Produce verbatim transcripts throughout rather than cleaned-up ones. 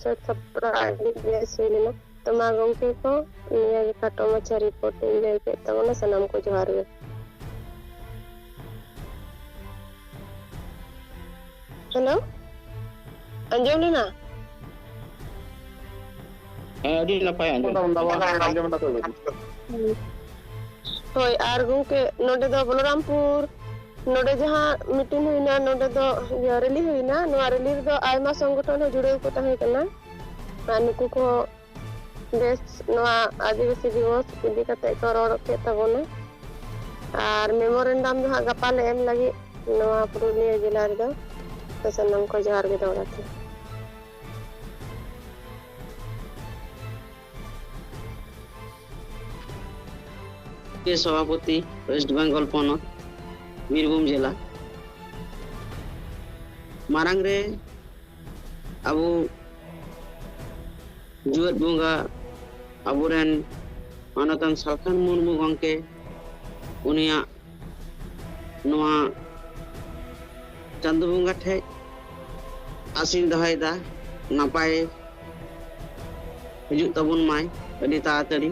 ᱥᱟᱹᱛ ᱥᱟᱯᱲᱟᱣ ᱟᱹᱰᱤ ᱵᱮᱥ ᱦᱩᱭ ᱞᱮᱱᱟ᱾ ᱛᱚ ᱢᱟ ᱜᱚᱢᱠᱮ ᱠᱚ, ᱱᱤᱭᱟᱹ ᱜᱮ ᱠᱷᱟᱴᱚ ᱢᱟᱪᱷᱟ ᱨᱤᱯᱳᱨᱴ ᱤᱧ ᱞᱟᱹᱭ ᱠᱮᱫ ᱛᱟᱵᱚᱱᱟ᱾ ᱥᱟᱱᱟᱢ ᱠᱚ ᱡᱚᱦᱟᱨ ᱜᱮ᱾ ᱦᱮᱞᱳ, ᱟᱸᱡᱚᱢ ᱞᱮᱱᱟ? ᱦᱮᱸ, ᱟᱹᱰᱤ ᱱᱟᱯᱟᱭ ᱟᱸᱡᱚᱢ᱾ ᱦᱳᱭ, ᱟᱨ ᱜᱚᱢᱠᱮ, ᱱᱚᱰᱮ ᱫᱚ ᱵᱚᱞᱚᱨᱟᱢᱯᱩᱨ, ᱱᱚᱰᱮ ᱡᱟᱦᱟᱸ ᱢᱤᱴᱤᱝ ᱦᱩᱭᱱᱟ, ᱱᱚᱰᱮ ᱫᱚ ᱤᱭᱟᱹ ᱨᱮᱞᱤ ᱦᱩᱭᱱᱟ᱾ ᱱᱚᱣᱟ ᱨᱮᱞᱤ ᱨᱮᱫᱚ ᱟᱭᱢᱟ ᱥᱚᱝᱜᱚᱴᱷᱚᱱ ᱦᱚᱸ ᱡᱩᱲᱟᱹᱣ ᱠᱚ ᱛᱟᱦᱮᱸ ᱠᱟᱱᱟ᱾ ᱟᱨ ᱱᱩᱠᱩ ᱠᱚᱦᱚᱸ ᱵᱮᱥ ᱱᱚᱣᱟ ᱟᱹᱫᱤᱵᱟᱹᱥᱤ ᱫᱤᱵᱚᱥ ᱤᱫᱤ ᱠᱟᱛᱮ ᱠᱚ ᱨᱚᱲ ᱠᱮᱫ ᱛᱟᱵᱚᱱᱟ᱾ ᱟᱨ ᱢᱮᱢᱳᱨᱮᱱᱰᱟᱢ ᱫᱚ ᱦᱟᱸᱜ ᱜᱟᱯᱟ ᱞᱮ ᱮᱢ ᱞᱟᱹᱜᱤᱫ ᱱᱚᱣᱟ ᱯᱩᱨᱩᱞᱤᱭᱟᱹ ᱡᱮᱞᱟ ᱨᱮᱫᱚ᱾ ᱛᱚ ᱥᱟᱱᱟᱢ ᱠᱚ ᱡᱚᱦᱟᱨ ᱜᱮ ᱫᱚᱦᱲᱟ ᱛᱮ᱾ ᱥᱚᱵᱷᱟᱯᱚᱛᱤ, ᱳᱭᱮᱥᱴ ᱵᱮᱝᱜᱚᱞ ᱯᱚᱱᱚᱛ, ᱵᱤᱨᱵᱷᱩᱢ ᱡᱮᱞᱟ᱾ ᱢᱟᱲᱟᱝ ᱨᱮ ᱟᱵᱚ ᱡᱩᱣᱟᱹᱫ ᱵᱚᱸᱜᱟ, ᱟᱵᱚᱨᱮᱱ ᱢᱟᱱᱚᱛᱟᱱ ᱥᱟᱞᱠᱷᱟᱱ ᱢᱩᱨᱢᱩ ᱜᱚᱢᱠᱮ, ᱩᱱᱤᱭᱟᱜ ᱱᱚᱣᱟ ᱪᱟᱸᱫᱚ ᱵᱚᱸᱜᱟ ᱴᱷᱮᱡ ᱟᱥᱤᱧ ᱫᱚᱦᱚᱭᱮᱫᱟ, ᱱᱟᱯᱟᱭ ᱦᱤᱡᱩᱜ ᱛᱟᱵᱚᱱ ᱢᱟᱭ ᱟᱹᱰᱤ ᱛᱟᱲᱟᱛᱟᱲᱤ᱾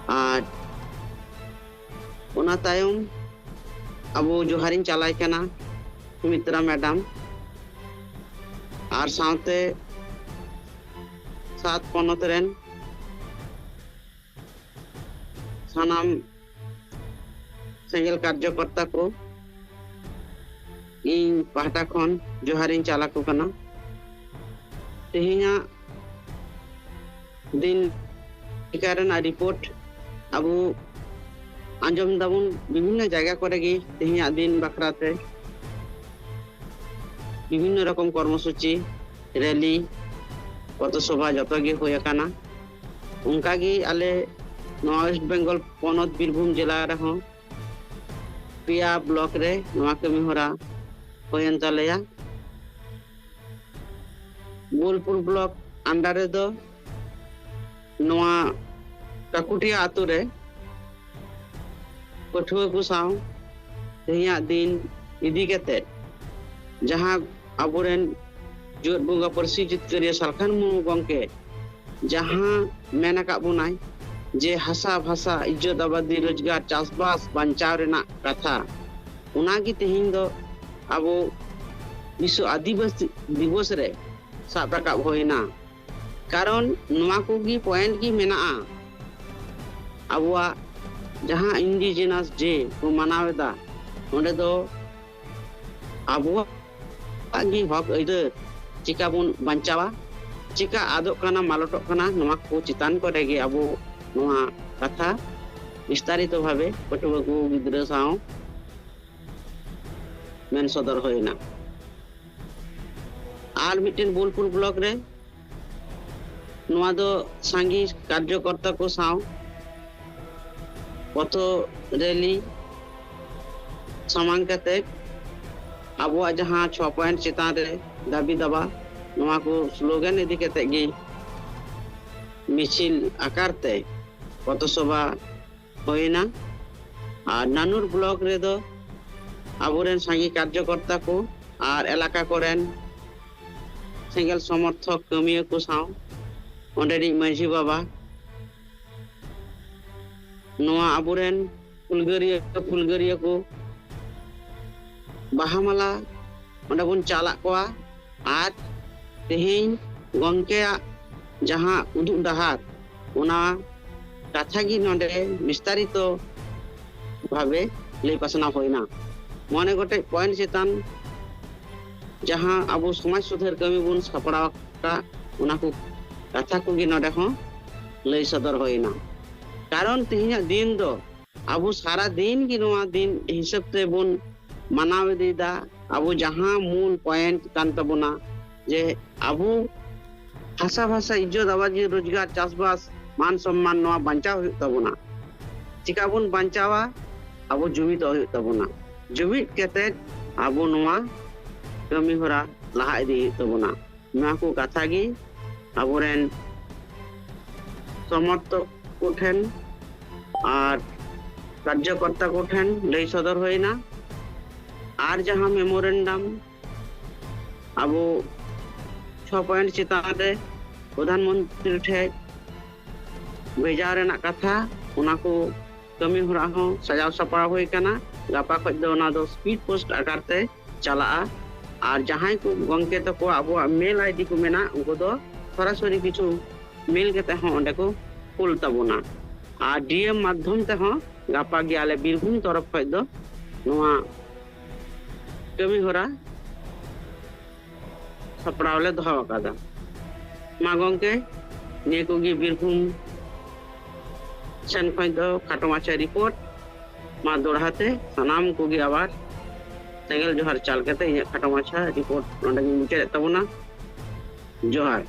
ᱟᱨ ᱚᱱᱟ ᱛᱟᱭᱚᱢ ᱟᱵᱚ ᱡᱚᱦᱟᱨᱤᱧ ᱪᱟᱞᱟᱭ ᱠᱟᱱᱟ ᱥᱩᱢᱤᱛᱨᱟ ᱢᱮᱰᱟᱢ ᱟᱨ ᱥᱟᱶᱛᱮ ᱥᱟᱛ ᱯᱚᱱᱚᱛ ᱨᱮᱱ ᱥᱟᱱᱟᱢ ᱥᱮᱸᱜᱮᱞ ᱠᱟᱨᱡᱚᱠᱚᱨᱛᱟ ᱠᱚ ᱤᱧ ᱯᱟᱦᱴᱟ ᱠᱷᱚᱱ ᱡᱚᱦᱟᱨᱤᱧ ᱪᱟᱞ ᱟᱠᱚ ᱠᱟᱱᱟ᱾ ᱛᱮᱦᱮᱧᱟᱜ ᱫᱤᱱ ᱴᱤᱠᱟ ᱨᱮᱱᱟᱜ ᱨᱤᱯᱳᱨᱴ ᱟᱵᱚ ᱟᱸᱡᱚᱢ ᱫᱟᱵᱚᱱ ᱵᱤᱵᱷᱤᱱᱱᱚ ᱡᱟᱭᱜᱟ ᱠᱚᱨᱮ ᱜᱮ ᱛᱮᱦᱮᱧᱟᱜ ᱫᱤᱱ ᱵᱟᱠᱷᱨᱟ ᱛᱮ ᱵᱤᱵᱷᱤᱱᱱᱚ ᱨᱚᱠᱚᱢ ᱠᱚᱨᱢᱚᱥᱩᱪᱤ, ᱨᱮᱞᱤ, ᱯᱚᱛᱷᱚ ᱥᱚᱵᱷᱟ ᱡᱚᱛᱚ ᱜᱮ ᱦᱩᱭ ᱟᱠᱟᱱᱟ᱾ ᱚᱱᱠᱟ ᱜᱮ ᱟᱞᱮ ᱱᱚᱣᱟ ᱳᱭᱮᱥᱴ ᱵᱮᱝᱜᱚᱞ ᱯᱚᱱᱚᱛ ᱵᱤᱨᱵᱷᱩᱢ ᱡᱮᱞᱟ ᱨᱮᱦᱚᱸ ᱯᱮᱭᱟ ᱵᱞᱚᱠ ᱨᱮ ᱱᱚᱣᱟ ᱠᱟᱹᱢᱤ ᱦᱚᱨᱟ ᱦᱩᱭᱮᱱ ᱛᱟᱞᱮᱭᱟ᱾ ᱵᱳᱞᱯᱩᱨ ᱵᱞᱚᱠ ᱟᱱᱰᱟᱨ ᱨᱮᱫᱚ ᱱᱚᱣᱟ ᱠᱟᱠᱩᱴᱤᱭᱟ ᱟᱛᱳ ᱨᱮ ᱯᱟᱹᱴᱷᱩᱣᱟᱹ ᱠᱚ ᱥᱟᱶ ᱛᱮᱦᱮᱧᱟᱜ ᱫᱤᱱ ᱤᱫᱤ ᱠᱟᱛᱮ ᱡᱟᱦᱟᱸ ᱟᱵᱚᱨᱮᱱ ᱡᱮᱜᱮᱛ ᱵᱚᱸᱜᱟ ᱯᱟᱹᱨᱥᱤ ᱡᱤᱛᱠᱟᱹᱨᱤᱭᱟᱹ ᱥᱟᱞᱠᱷᱟᱱ ᱢᱩᱨᱢᱩ ᱜᱚᱢᱠᱮ ᱡᱟᱦᱟᱸ ᱢᱮᱱ ᱟᱠᱟᱫ ᱵᱚᱱᱟᱭ ᱡᱮ ᱦᱟᱥᱟ ᱵᱷᱟᱥᱟ ᱤᱡᱽᱡᱚᱛ ᱟᱵᱟᱫᱤ ᱨᱳᱡᱽᱜᱟᱨ ᱪᱟᱥᱵᱟᱥ ᱵᱟᱧᱪᱟᱣ ᱨᱮᱱᱟᱜ ᱠᱟᱛᱷᱟ, ᱚᱱᱟᱜᱮ ᱛᱮᱦᱮᱧ ᱫᱚ ᱟᱵᱚ ᱵᱤᱥᱥᱚ ᱟᱹᱫᱤᱵᱟᱹᱥᱤ ᱫᱤᱵᱚᱥ ᱨᱮ ᱥᱟᱵ ᱨᱟᱠᱟᱵ ᱦᱩᱭᱱᱟ᱾ ᱠᱟᱨᱚᱱ ᱱᱚᱣᱟ ᱠᱚᱜᱮ ᱯᱚᱭᱮᱱᱴ ᱜᱮ ᱢᱮᱱᱟᱜᱼᱟ᱾ ᱟᱵᱚᱣᱟᱜ ᱡᱟᱦᱟᱸ ᱤᱱᱰᱤᱡᱤᱱᱟᱥ ᱰᱮ ᱠᱚ ᱢᱟᱱᱟᱣ ᱮᱫᱟ, ᱚᱸᱰᱮ ᱫᱚ ᱟᱵᱚᱣᱟᱜ ᱜᱮ ᱦᱚᱠ ᱟᱹᱭᱫᱟᱹᱨ ᱪᱤᱠᱟ ᱵᱚᱱ ᱵᱟᱧᱪᱟᱣᱟ, ᱪᱤᱠᱟ ᱟᱫᱚᱜ ᱠᱟᱱᱟ, ᱢᱟᱞᱚᱴᱚᱜ ᱠᱟᱱᱟ, ᱱᱚᱣᱟ ᱠᱚ ᱪᱮᱛᱟᱱ ᱠᱚᱨᱮ ᱜᱮ ᱟᱵᱚ ᱱᱚᱣᱟ ᱠᱟᱛᱷᱟ ᱵᱤᱥᱛᱟᱨᱤᱛᱚ ᱵᱷᱟᱵᱮ ᱯᱟᱹᱴᱷᱩᱣᱟᱹ ᱠᱚ ᱜᱤᱫᱽᱨᱟᱹ ᱥᱟᱶ ᱢᱮᱱ ᱥᱚᱫᱚᱨ ᱦᱩᱭᱱᱟ᱾ ᱟᱨ ᱢᱤᱫᱴᱮᱱ ᱵᱳᱞᱯᱩᱨ ᱵᱞᱚᱠ ᱨᱮ ᱱᱚᱣᱟ ᱫᱚ ᱥᱟᱸᱜᱮ ᱠᱟᱨᱡᱚᱠᱚᱨᱛᱟ ᱠᱚ ᱥᱟᱶ ᱯᱚᱛᱷᱚ ᱨᱮᱞᱤ ᱥᱟᱢᱟᱝ ᱠᱟᱛᱮ ᱟᱵᱚᱣᱟᱜ ᱡᱟᱦᱟᱸ ᱪᱷᱚ ᱯᱚᱭᱮᱱᱴ ᱪᱮᱛᱟᱱ ᱨᱮ ᱫᱟᱹᱵᱤ ᱫᱟᱵᱟ, ᱱᱚᱣᱟ ᱠᱚ ᱥᱞᱳᱜᱟᱱ ᱤᱫᱤ ᱠᱟᱛᱮ ᱜᱮ ᱢᱤᱪᱷᱤᱞ ᱟᱠᱟᱨ ᱛᱮ ᱯᱚᱛᱷᱚ ᱥᱚᱵᱷᱟ ᱦᱩᱭᱮᱱᱟ᱾ ᱟᱨ ᱱᱟᱱᱩᱨ ᱵᱞᱚᱠ ᱨᱮᱫᱚ ᱟᱵᱚᱨᱮᱱ ᱥᱟᱸᱜᱮ ᱠᱟᱨᱡᱚᱠᱚᱨᱛᱟ ᱠᱚ ᱟᱨ ᱮᱞᱟᱠᱟ ᱠᱚᱨᱮᱱ ᱥᱮᱸᱜᱮᱞ ᱥᱚᱢᱚᱨᱛᱷᱚᱠ ᱠᱟᱹᱢᱤᱭᱟᱹ ᱠᱚ ᱥᱟᱶ ᱚᱸᱰᱮᱱᱤᱡ ᱢᱟᱹᱡᱷᱤ ᱵᱟᱵᱟ, ᱱᱚᱣᱟ ᱟᱵᱚᱨᱮᱱ ᱦᱩᱞᱜᱟᱹᱨᱤᱭᱟᱹ ᱦᱩᱞᱜᱟᱹᱨᱤᱭᱟᱹ ᱠᱚ ᱵᱟᱦᱟ ᱢᱟᱞᱟ ᱚᱸᱰᱮ ᱵᱚᱱ ᱪᱟᱞᱟᱜ ᱠᱚᱣᱟ᱾ ᱟᱨ ᱛᱮᱦᱮᱧ ᱜᱚᱢᱠᱮᱭᱟᱜ ᱡᱟᱦᱟᱸ ᱩᱫᱩᱜ ᱰᱟᱦᱟᱨ, ᱚᱱᱟ ᱠᱟᱛᱷᱟ ᱜᱮ ᱱᱚᱰᱮ ᱵᱤᱥᱛᱟᱨᱤᱛᱚ ᱵᱷᱟᱵᱮ ᱞᱟᱹᱭ ᱯᱟᱥᱱᱟᱣ ᱦᱩᱭᱱᱟ᱾ ᱢᱚᱬᱮ ᱜᱚᱴᱮᱡ ᱯᱚᱭᱮᱱᱴ ᱪᱮᱛᱟᱱ ᱡᱟᱦᱟᱸ ᱟᱵᱚ ᱥᱚᱢᱟᱡᱽ ᱥᱩᱫᱷᱟᱹᱨ ᱠᱟᱹᱢᱤ ᱵᱚᱱ ᱥᱟᱯᱲᱟᱣ ᱟᱠᱟᱫ, ᱚᱱᱟ ᱠᱚ ᱠᱟᱛᱷᱟ ᱠᱚᱜᱮ ᱱᱚᱰᱮ ᱦᱚᱸ ᱞᱟᱹᱭ ᱥᱚᱫᱚᱨ ᱦᱩᱭᱱᱟ᱾ ᱠᱟᱨᱚᱱ ᱛᱮᱦᱮᱧᱟᱜ ᱫᱤᱱ ᱫᱚ ᱟᱵᱚ ᱥᱟᱨᱟ ᱫᱤᱱ ᱜᱮ ᱱᱚᱣᱟ ᱫᱤᱱ ᱦᱤᱥᱟᱹᱵ ᱛᱮᱵᱚᱱ ᱢᱟᱱᱟᱣ ᱤᱫᱤᱭᱮᱫᱟ᱾ ᱟᱵᱚ ᱡᱟᱦᱟᱸ ᱢᱩᱞ ᱯᱚᱭᱮᱱᱴ ᱠᱟᱱ ᱛᱟᱵᱚᱱᱟ ᱡᱮ ᱟᱵᱚ ᱦᱟᱥᱟ ᱵᱷᱟᱥᱟ ᱤᱡᱽᱡᱚᱛ ᱟᱵᱟᱫᱤ ᱨᱳᱡᱽᱜᱟᱨ ᱪᱟᱥᱵᱟᱥ ᱢᱟᱱ ᱥᱚᱢᱢᱟᱱ ᱱᱚᱣᱟ ᱵᱟᱧᱪᱟᱣ ᱦᱩᱭᱩᱜ ᱛᱟᱵᱚᱱᱟ᱾ ᱪᱤᱠᱟ ᱵᱚᱱ ᱵᱟᱧᱪᱟᱣᱟ? ᱟᱵᱚ ᱡᱩᱢᱤᱫᱚᱜ ᱦᱩᱭᱩᱜ ᱛᱟᱵᱚᱱᱟ᱾ ᱡᱩᱢᱤᱫ ᱠᱟᱛᱮ ᱟᱵᱚ ᱱᱚᱣᱟ ᱠᱟᱹᱢᱤ ᱦᱚᱨᱟ ᱞᱟᱦᱟ ᱤᱫᱤ ᱦᱩᱭᱩᱜ ᱛᱟᱵᱚᱱᱟ᱾ ᱱᱚᱣᱟ ᱠᱚ ᱠᱟᱛᱷᱟ ᱜᱮ ᱟᱵᱚᱨᱮᱱ ᱥᱚᱢᱚᱨᱛᱷᱚᱠ ᱠᱚᱴᱷᱮᱱ ᱟᱨ ᱠᱟᱨᱡᱚᱠᱚᱨᱛᱟ ᱠᱚᱴᱷᱮᱱ ᱞᱟᱹᱭ ᱥᱚᱫᱚᱨ ᱦᱩᱭᱱᱟ᱾ ᱟᱨ ᱡᱟᱦᱟᱸ ᱢᱮᱢᱳᱨᱮᱱᱰᱟᱢ ᱟᱵᱚ ᱪᱷᱚ ᱯᱚᱭᱮᱱᱴ ᱪᱮᱛᱟᱱ ᱨᱮ ᱯᱨᱚᱫᱷᱟᱱ ᱢᱚᱱᱛᱨᱤ ᱴᱷᱮᱡ ᱵᱷᱮᱡᱟ ᱨᱮᱱᱟᱜ ᱠᱟᱛᱷᱟ, ᱚᱱᱟ ᱠᱚ ᱠᱟᱹᱢᱤ ᱦᱚᱨᱟ ᱦᱚᱸ ᱥᱟᱡᱟᱣ ᱥᱟᱯᱲᱟᱣ ᱦᱩᱭ ᱟᱠᱟᱱᱟ᱾ ᱜᱟᱯᱟ ᱠᱷᱚᱡ ᱫᱚ ᱚᱱᱟ ᱫᱚ ᱥᱯᱤᱰ ᱯᱳᱥᱴ ᱟᱠᱟᱨ ᱛᱮ ᱪᱟᱞᱟᱜᱼᱟ᱾ ᱟᱨ ᱡᱟᱦᱟᱸᱭ ᱠᱚ ᱜᱚᱢᱠᱮ ᱛᱟᱠᱚᱣᱟᱜ ᱟᱵᱚᱣᱟᱜ ᱢᱮᱞ ᱟᱭᱰᱤ ᱠᱚ ᱢᱮᱱᱟᱜ, ᱩᱱᱠᱩ ᱫᱚ ᱥᱚᱨᱟᱥᱚᱨᱤ ᱠᱤᱪᱷᱩ ᱢᱮᱞ ᱠᱟᱛᱮ ᱦᱚᱸ ᱚᱸᱰᱮ ᱠᱚ ᱠᱩᱞ ᱛᱟᱵᱚᱱᱟ᱾ ᱟᱨ ᱰᱤ ᱮᱢ ᱢᱟᱫᱽᱫᱷᱚᱢ ᱛᱮᱦᱚᱸ ᱜᱟᱯᱟ ᱜᱮ ᱟᱞᱮ ᱵᱤᱨᱵᱷᱩᱢ ᱛᱚᱨᱚᱯ ᱠᱷᱚᱡ ᱫᱚ ᱱᱚᱣᱟ ᱠᱟᱹᱢᱤ ᱦᱚᱨᱟ ᱥᱟᱯᱲᱟᱣ ᱞᱮ ᱫᱚᱦᱚ ᱟᱠᱟᱫᱟ᱾ ᱢᱟ ᱜᱚᱢᱠᱮ, ᱱᱤᱭᱟᱹ ᱠᱚᱜᱮ ᱵᱤᱨᱵᱷᱩᱢ ᱥᱮᱱ ᱠᱷᱚᱡ ᱫᱚ ᱠᱷᱟᱴᱚ ᱢᱟᱪᱷᱟ ᱨᱤᱯᱳᱨᱴ᱾ ᱢᱟ ᱫᱚᱲᱦᱟ ᱛᱮ ᱥᱟᱱᱟᱢ ᱠᱚᱜᱮ ᱟᱵᱟᱨ ᱥᱮᱸᱜᱮᱞ ᱡᱚᱦᱟᱨ ᱪᱟᱞ ᱠᱟᱛᱮ ᱤᱧᱟᱹᱜ ᱠᱷᱟᱴᱚ ᱢᱟᱪᱷᱟ ᱨᱤᱯᱳᱨᱴ ᱱᱚᱰᱮ ᱜᱤᱧ ᱢᱩᱪᱟᱹᱫᱮᱫ ᱛᱟᱵᱚᱱᱟ᱾ ᱡᱚᱦᱟᱨ᱾